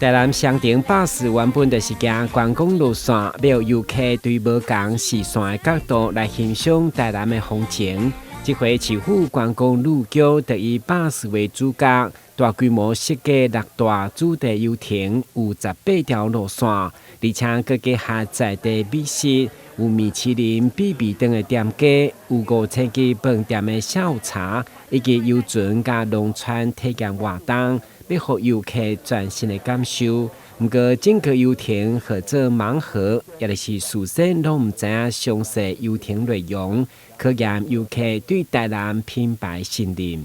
台南雙城巴士原本就是行觀光路線，欲予遊客對無仝視線的角度來欣賞台南的風情。這回市府觀光旅局就以巴士為主角，大規模設計六大主題遊程，有18條路線，而且閣結合在地美食，有米其林必比登的店家，有5000間飯店的下午茶，以及遊船佮農村體驗活動，欲予遊客全新的感受。毋過整個遊程號做盲盒，抑就是事先攏毋知影詳細遊程內容，考驗遊客對台南品牌信任。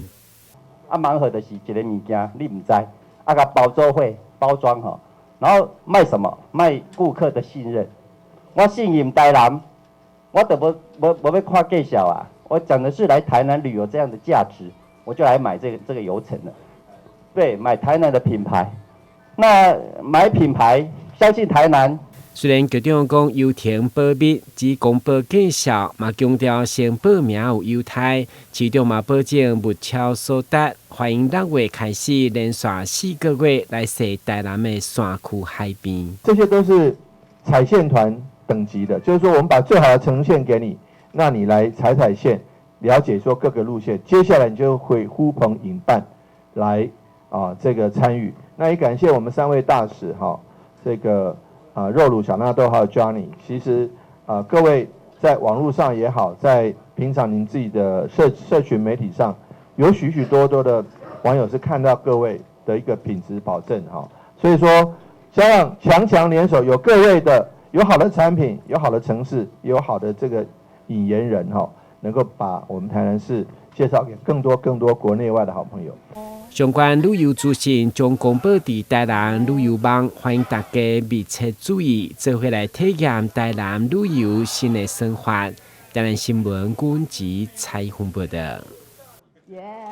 啊，盲盒就是一个物件，你毋知，啊，共包做伙包裝吼，然後賣什麼？賣顧客的信任。我信任台南，我就無欲看介紹啊。我講的是來台南旅遊這樣的價值，我就來買這個遊程了。對，買台南的品牌。那買品牌，相信台南。雖然局長講遊程保密，只公布介紹，嘛強調先報名有優待，市長嘛保證物超所值，歡迎6月開始連續4個月來踅台南的山區海邊。這些都是踩線團等級的，就是說我們把最好的呈現給你，那你來踩踩線，了解說各個路線，接下來你就會呼朋引伴來啊這個參與。那也感謝我們三位大使哈，這個啊肉魯、小納豆還有 Johnny，其實啊各位在網絡上也好，在平常您自己的社群媒體上，有許許多多的網友是看到各位的一個品質保證哈，所以說希望強強聯手，有各位的有好的產品，有好的城市，有好的這個引言人哈，能夠把我們台南市介紹給更多更多國內外的好朋友。相關旅遊資訊將公布佇台南旅遊網，歡迎大家密切注意，做伙來體驗台南旅遊新的生活。台南新聞阮子采訪報道。 Yeah.